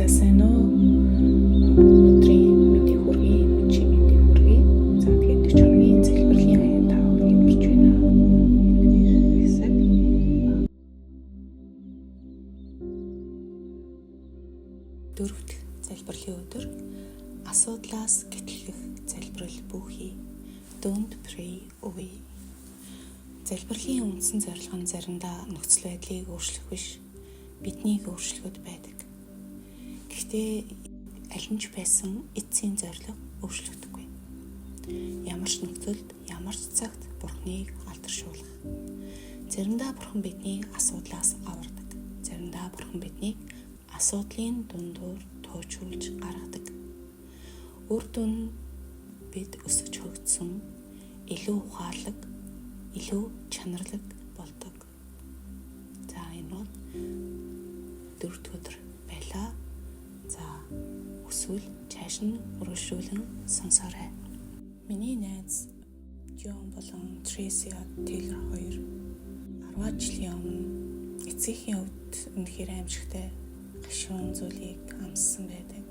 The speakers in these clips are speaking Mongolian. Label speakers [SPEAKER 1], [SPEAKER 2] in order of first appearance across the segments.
[SPEAKER 1] За, сайн уу? Өдрийн мэндийг хүргэе, өчийн мэндийг хүргэе. За, тэгээд 40 хоногийн залбирлын аян та бүхэнд хүрч байна.
[SPEAKER 2] Хэсэг.
[SPEAKER 1] Дөрөвт залбирлын өдөр асуудлаас гэтлэх залбирал бүхий. Don't pray away. Залбирлын үндсэн зорилго нь заримдаа нөхцөл байдлыг өөрчлөх биш, биднийг өөрчлөхөд байдаг. Гэхдээ аль нь ч байсан эцсийн зорилго өөрчлөгдөхгүй. Ямар ч нөхцөлд, ямар ч цагт Бурхныг алдаршуулах. Заримдаа Бурхан биднийг асуудлаас авардаг. Заримдаа Бурхан биднийг асуудлын дундуур туучруулж гаргадаг. Үр дүн бид өсөж хөгжсөн, илүү ухаалаг, илүү чанарлаг болдог. За, энэ бол дөрөвдүгээр өдөр байлаа. За, өсвөл чааш нь үргэлжлүүлэн сонсоорой. Миний найз Джон болон Трейси Тейлор хоёр 10 жилийн өмнө эцгийнхээ хувьд үнэхээр аимшигтай гашуун зүйлийг амссан байдаг.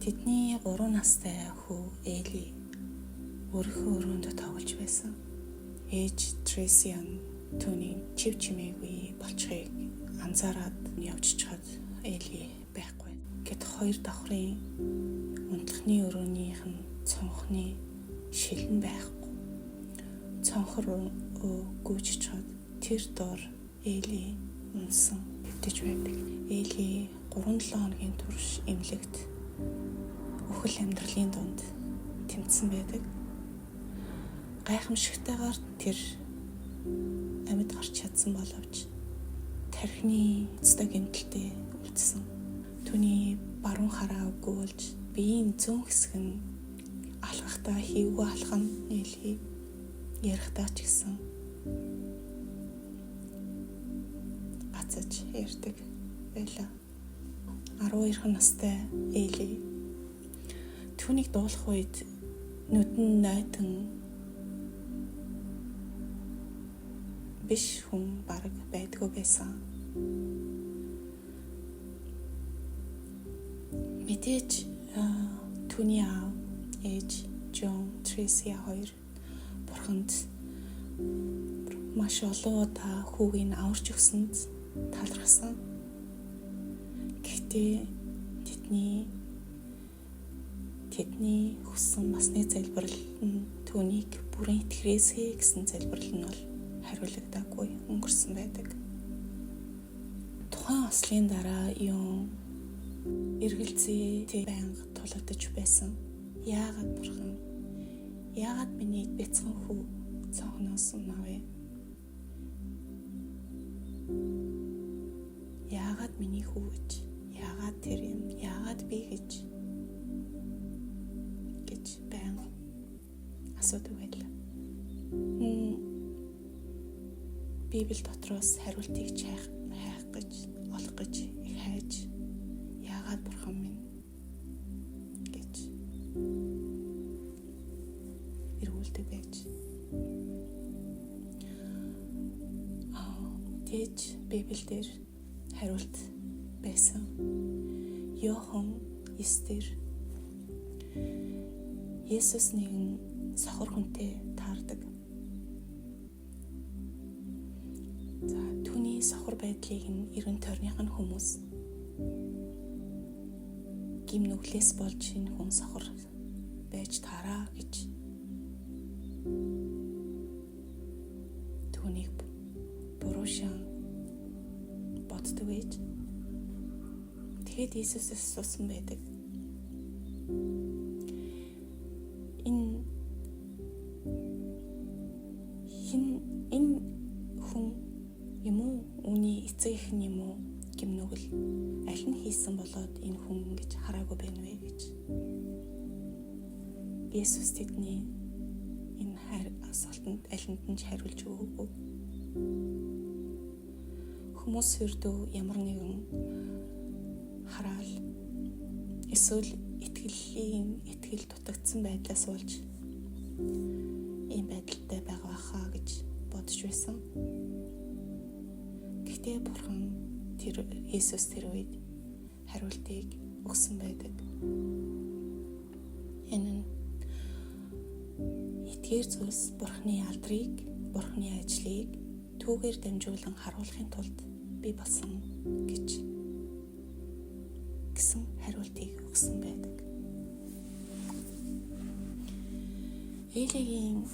[SPEAKER 1] Тэдний 3 настай хүү Эли өөрийнхөө өрөөнд тоглож байсан. Ээж Трейси түүний чив чимээгүй болчихыг анзаараад явж чад Эли байхгүй. Гэт хоёр давхрын унтлахны өрөөнийх нь цонхны шилэн байхгүй. Цонхор гүйж чад тэр дор Эли унсан хэвтэж байдаг. Эли 3-7 хоногийн турш эмнэлэгт үхэл амьдралын дунд тэмцсэн байдаг. Гайхамшигтайгаар тэр амьд гарч чадсан боловч тархины ёстой гэмтэлтэй үлдсэн. Түүний баруун хараа үгүй болж биеийн зүүн хэсэг нь алхахдаа хийвгүй алхах нь нээлхий ярихдаа ч гэсэн гацаж ярьдаг байлаа. 12 настай Эли түүнийг дуулах үед нүдэн нойтон биш хүн бараг байдгүй байсан. Мэдээж түүний аав ээж Джон Трейси хоёр бурханд маш олон удаа хүүг нь аварч өгсөнд талархсан. Гэхдээ тэдний хүссэн бас нэг залбирал нь түүнийг бүрэн итгэрээсэй гэсэн залбирал нь бол хариулагдаагүй өнгөрсөн байдаг. Тухайн ослын дараа юм эргэлзээтэй байнга тулагдаж байсан. Яагаад бурхан? Яагаад миний бяцхан хүү цонхноос унав вэ? Яагаад миний хүү гэж? Яагаад тэр юм? Яагаад би гэж байнга асуудаг байлаа. Библи дотроос хариултыг хайх гэж, олох гэж их хайж, яагаад бурхан минь гэж эргүүлдэг байж. Тэгж Библиэлд хариулт байсан. Йохан 9 дээр Есүс нэгэн сохор хүнтэй таардаг. За, түүний сохор байдлыг нь эргэн тойрных нь хүмүүс гим нүглээс болж энэ хүн сохор байж таараа гэж түүнийг буруушан боддог байж. Тэгэхэд Иесусээс асуусан байдаг. Энэ хин энэ хүн юм уу? Үүний эцэг эх нь юм уу? Гим нүгэл аль нь хийсэн болоод энэ хүн ингэж хараагүй байна вэ гэж. Иесус тэдний энэ асуултанд алинд нь ч хариулж өгөөгүй. Хүмүүс ердөө ямар нэгэн хараал эсвэл итгэлийн итгэл дутагдсан байдлаас болж ийм байдалтай байгаа байхаа гэж бодож байсан. Гэхдээ бурхан тэр Иесус тэр үед хариултыг өгсөн байдаг. Энэ нь эдгээр зүйлс Бурхны алдрыг, Бурхны ажлыг түүгээр дамжуулан харуулахын тулд бий болсон гэж гэсэн хариултыг өгсөн байдаг. Элигийн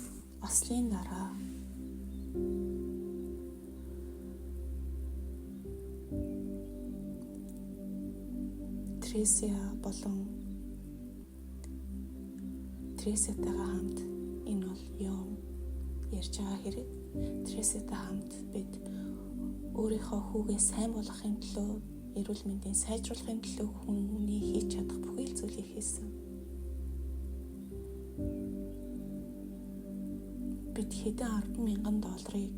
[SPEAKER 1] ослын дараа Тресия болон Тресиатайгаа хамт, энэ бол юм ярьж байгаа хэрэг. Тресиатай хамт бид өөрийнхөө хүүгээ сайн болгохын төлөө, эрүүл мэндийн сайжруулахын төлөө хүний хийж чадах бүхий л зүйлийг хийсэн. Бид хэдэн 10,000 долларыг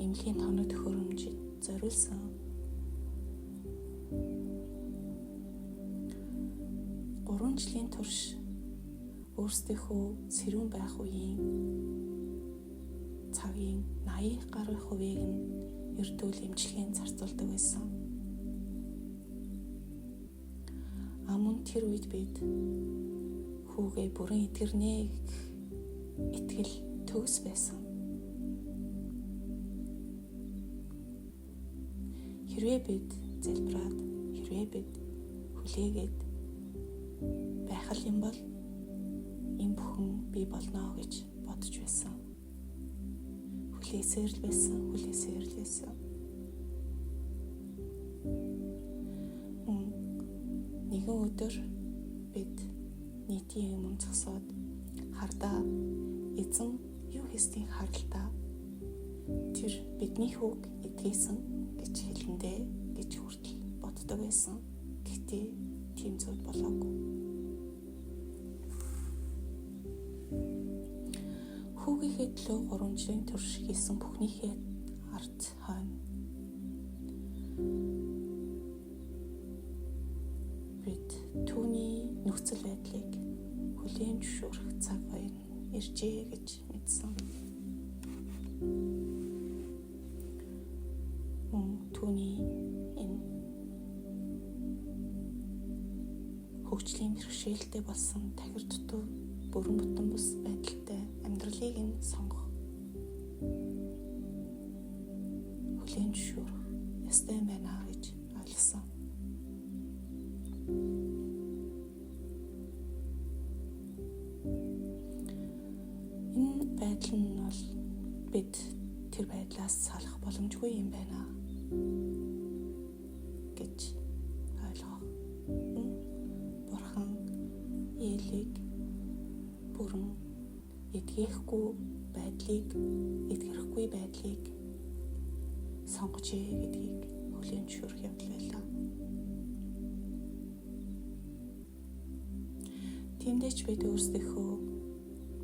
[SPEAKER 1] эмнэлгийн тоног төхөөрөмжид зориулсан. 3 жилийн турш өөрсдийнхөө сэрүүн байх үеийн цагийн 80 гаруй хувийг нь ердөөл эмчилгээнд зарцуулдаг байсан. Мөн тэр үед бид хүүгээ бүрэн эдгэрнэ гэх итгэл төгс байсан. Хэрвээ бид залбираад, хэрвээ бид хүлээгээд байх юм бол энэ бүхэн бий болно гэж бодож байсан. Хүлээсээр л байсан, хүлээсээр л байсан. Нэгэн өдөр бид нийтийн өмнө зогсоод хардаа эзэн юу хийснийг харалтаа тэр бидний хүүг эдгээсэн гэж хэлэндээ гэж хүртэл боддог байсан. Гэхдээ тийм зүйл болоогүй. Хүүгийнхээ төлөө 3 жилийн турш хийсэн бүхнийхээ ард хойно бид түүний нөхцөл байдлыг хүлээн зөвшөөрөх цаг үе иржээ гэж мэдсэн. Мөн түүний энэ хөгжлийн бэрхшээлтэй болсон тахир дутуу бүрэн бүтэн бус байдалтай амьдралыг нь сонгох, хүлээн зөвшөөрөх ёстой юм байна гэж ойлгосон. Энэ байдал нь бол бид тэр байдлаас салах боломжгүй юм байна гэж ойлгох. Бурхан Элийг бүрэн эдгээхгүй байдлыг, эдгэрэхгүй байдлыг сонгожээ гэдгийг хүлээн зөвшөөрөх явдал байлаа. Тиймдээ ч бид өөрсдийнхөө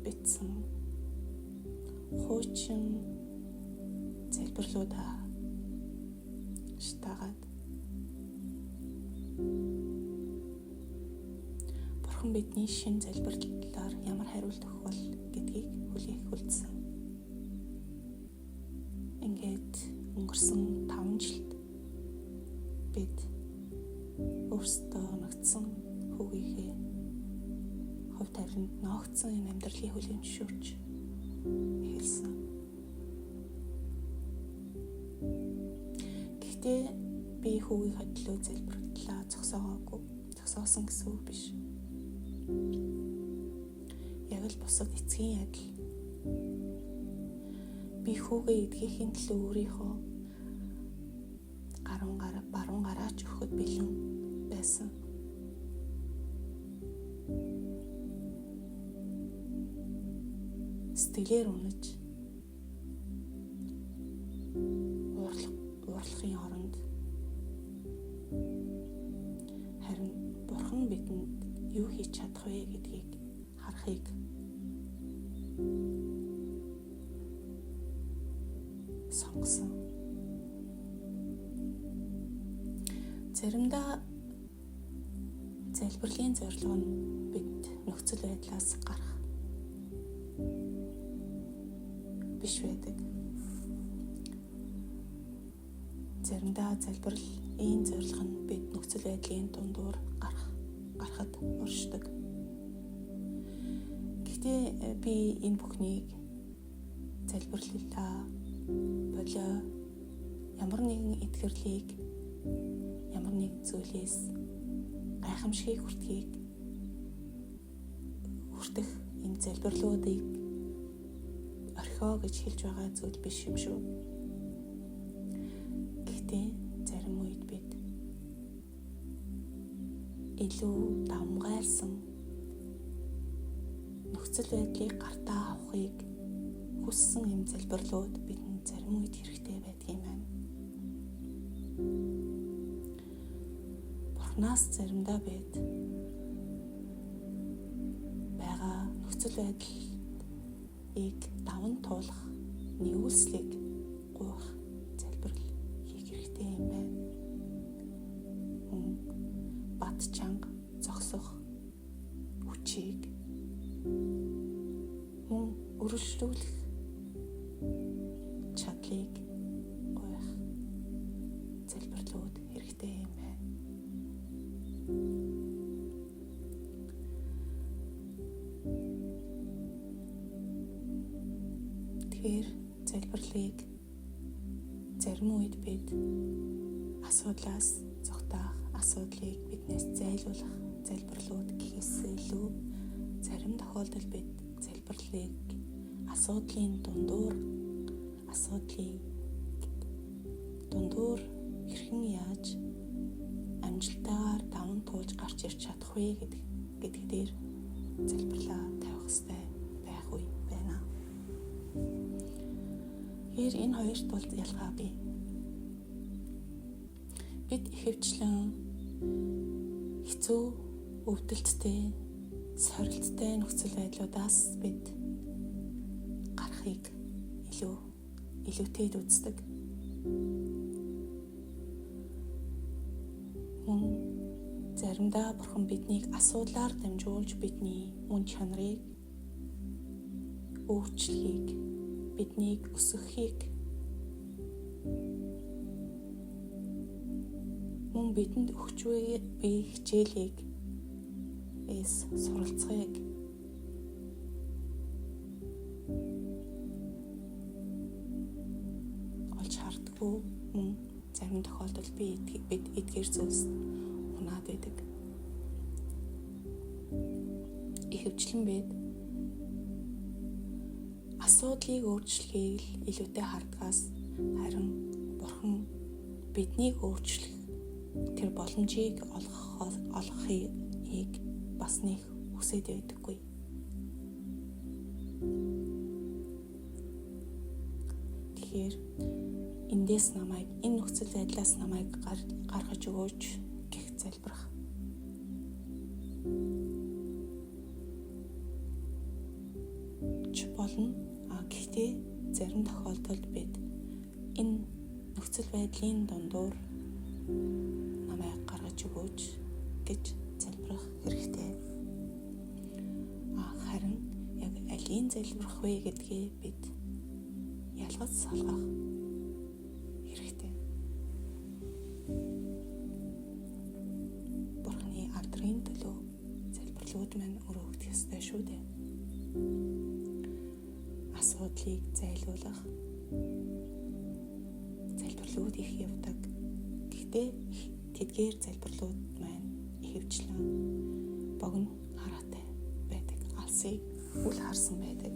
[SPEAKER 1] бичсэн хуучин залбирлуудаа шатаагаад Бурхан бидний шинэ залбирлаар ямар хариулт өгөх бол гэдгийг хүлээх үлдсэн. Ингээд өнгөрсөн 5 жилд бид өөрсдөө ногдсон хүүгийнхээ хувь тавиланд ноогдсон энэ амьдралыг хүлээн зөвшөөрч эхэлсэн. Гэхдээ би хүүгийнхээ төлөө залбирлаа зогсоогоогүй. Зогсоосон гэсэн үг биш. Яг л бусад эцгийн адил би хүүгээ эдгэхийн төлөө өөрийнхөө гаруун гараа баруун гараа ч өгөхөд бэлэн байсан. Сэтгэлээр үнэж уурлахын оронд харин Бурхан бидэнд юу хийж чадах вэ гэдгийг харахыг сонгосон. Заримдаа залбирлын зорилго нь бид нөхцөл байдлаас гарах биш байдаг. Заримдаа залбирал ийм зорилго нь бид нөхцөл байдлын дундуур гарахад оршдог. Гэхдээ би энэ бүхнийг залбирлаа болоо ямар нэгэн эдгэрлийг, ямар нэгэн зүйлээс гайхамшигыг хүртэх энэ залбирлуудыг орхио гэж хэлж байгаа зүйл биш юм шүү. Гэхдээ зарим үед бид илүү давмгайлсан нөхцөл байдлыг гартаа авахыг хүссэн юм залбирлууд бидэнд зарим үед хэрэгтэй байдаг юм байна. Бурханаас заримдаа бид байгаа нөхцөл байдлыг даван туулах нигүүлслийг гуйх залбирал хийх хэрэгтэй юм байна. Мөн бат чанга зогсох хүчийг мөн өргөжлүүлэх чадлыг гуйх залбирлууд хэрэгтэй юм байна. Тэгэхээр залбирлыг зарим үед бид асуудлаас зугтаах, асуудлыг биднээс зайлуулах залбирлууд гэхээс илүү зарим тохиолдолд бид залбирлыг асуудлын дундуур хэрхэн яаж амжилттайгаар даван туулж гарч ирч чадах вэ гэдэг дээр залбирлаа тавих ёстой байх үе байна. Тэгэхээр энэ хоёрт бол ялгаа бий. Бид ихэвчлэн хэцүү, өвдөлттэй, сорилттой нөхцөл байдлуудаас бид гарахыг илүүтэй үздэг. Мөн заримдаа Бурхан биднийг асуудлаар дамжуулж бидний мөн чанарыг өөрчлөхийг, биднийг өсгөхийг, мөн бидэнд өгч буй хичээлийг эс суралцахыг олж хардггүй. Мөн зарим тохиолдолд бид эдгээр зүйлс унаад байдаг. Ихэвчлэн бид асуудлыг өөрчлөхийг л илүүтэй хардгаас харин Бурхан биднийг өөрчлөх тэр боломжийг олгохыг бас нэг хүсээд байдаггүй. Тэгэхээр эндээс намайг, энэ нөхцөл байдлаас намайг гаргаж өгөөч гэх залбирах. Ч болно. Гэхдээ зарим тохиолдолд бид энэ нөхцөл байдлын дундуур намайг гаргаж өгөөч гэж залбирах хэрэгтэй. Харин яг алийн залбирах вэ гэдгээ бид ялгаж салгах хэрэгтэй. Бурхны алдрын төлөө залбирлууд маань өрөөгдөх ёстой шүү дээ. Асуудлыг зайлуулах залбирлууд их явдаг. Гэхдээ тэдгээр залбирлууд маань ихэвчлэн богино хараатай байдаг. Алсыг үл харсан байдаг.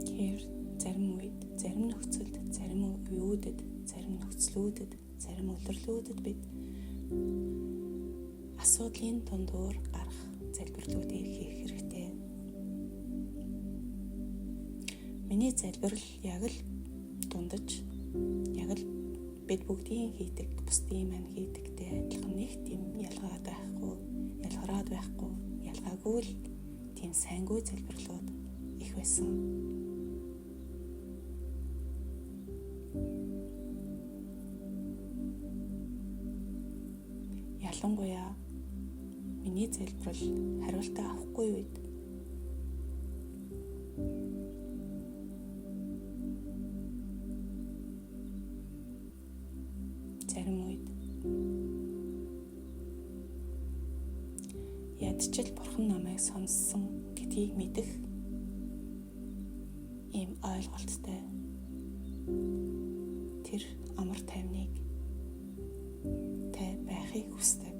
[SPEAKER 1] Тэгэхээр зарим үед, зарим нөхцөлд, зарим үеүүдэд, зарим нөхцлүүдэд, зарим улирлүүдэд бид асуудлын дундуур гарах залбирлуудыг хийх хэрэгтэй. Миний залбирал яг л дундаж, яг л бид бүгдийн хийдэг, бусдын маань хийдэгтэй адилхан нэг тийм ялгаад байхгүй, ялгараад байхгүй, ялгаагүй л тийм сайнгүй залбирлууд их байсан. Ялангуяа Миний залбирал хариултаа авахгүй үед зарим үед ядчил Бурхан намайг сонссон гэдгийг мэдэх ийм ойлголттой тэр амар тайвныг тай байхыг хүсдэг.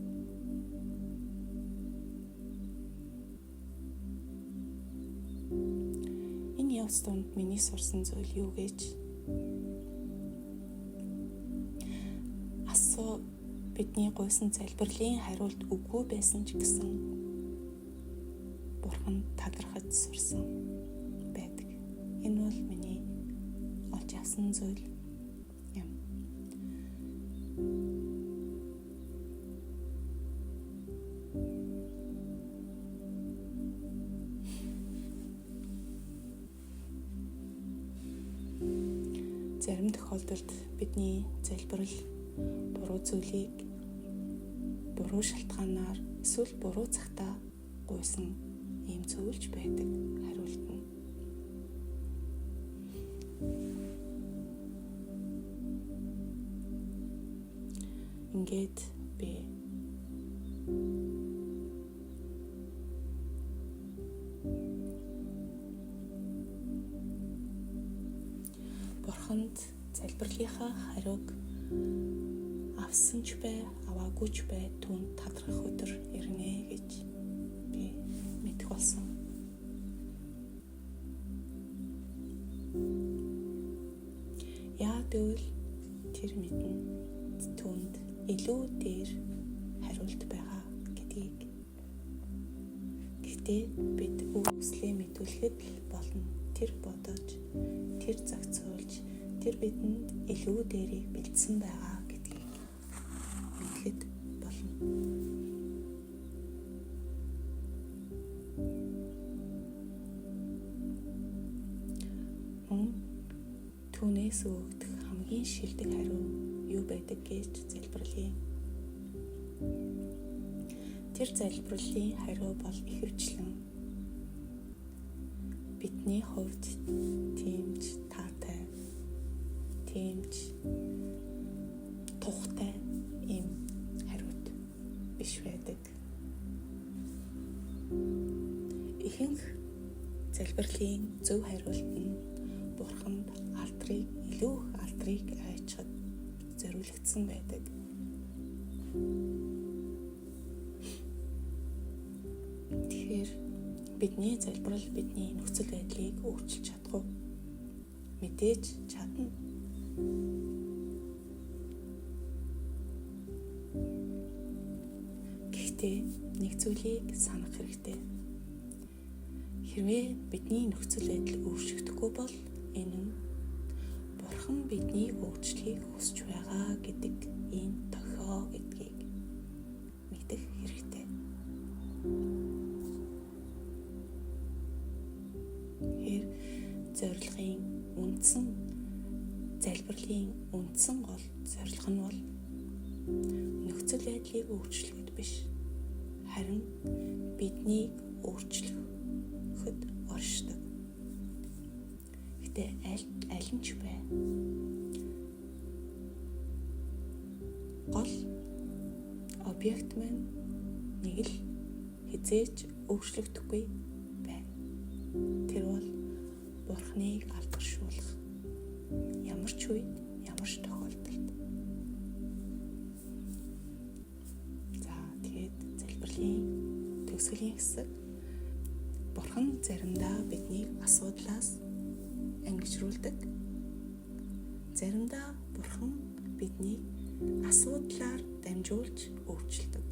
[SPEAKER 1] Энэ явц дунд миний сурсан зүйл юу гэж асуу бидний гуйсан залбирлын хариулт үгүй байсан ч гэсэн Бурхан талархаж сурсан байдаг. Энэ бол миний олж авсан зүйл юм. Зарим тохиолдолд бидний залбирал буруу зүйлийг буруу шалтгаанаар эсвэл буруу цагтаа гуйсан ийм зүйлж байдаг хариулт нь. Ингээд би Бурханд залбирлынхаа хариуг авсан ч бай, аваагүй ч бай түүнд талархах өдөр ирнэ гэж би мэдэх болсон. Яа гэвэл тэр мэднэ түүнд илүү дээр хариулт байгаа гэдгийг. Гэхдээ бид үгслээ мэдүүлэхэд л болно. Тэр бодож, тэр зохицуулж, тэр бидэнд илүү дээрийг бэлдсэн байгаа гэдгийг мэдэхэд болно. Мөн түүнээс өгөх хамгийн шилдэг хариу юу байдаг гэж залбирлаа. Тэр залбирлын хариу бол ихэвчлэн бидний хувьд тийм ч таатай, тийм ч тухтай ийм хариуд биш байдаг. Ихэнх залбирлын зөв хариулт нь Бурханд алдрыг илүү их алдрыг айчхад зориулагдсан байдаг. Тэгэхээр бидний залбирал бидний нөхцөл байдлыг өөрчилж чадахгүй. Мэдээж чадна. Гэхдээ нэг зүйлийг санах хэрэгтэй. Хэрвээ бидний нөхцөл байдал өөрчлөгдөхгүй бол энэ нь Бурхан биднийг өөрчлөхийг хүсэж байгаа гэдэг энэ тохио гэдгийг мэдэх хэрэгтэй. Тэгэхээр зорилгын үндсэн залбирлын үндсэн гол зорилго нь бол нөхцөл байдлыг өөрчлөхөд биш, харин биднийг өөрчлөхөд оршдог. Гэтэ аль нь ч бай. Гол объект маань нэг л хизээж өөрчлөгдөхгүй байна. Тэр бол Бурхныг алдаршуулах. Ямар ч үед, ямар ч тохиолдолд. За тэгээд залбирлын төгсгөлийн хэсэг Бурхан заримдаа биднийг асуудлаас ангижруулдаг. Заримдаа Бурхан биднийг асуудлаар дамжуулж өөрчилдөг.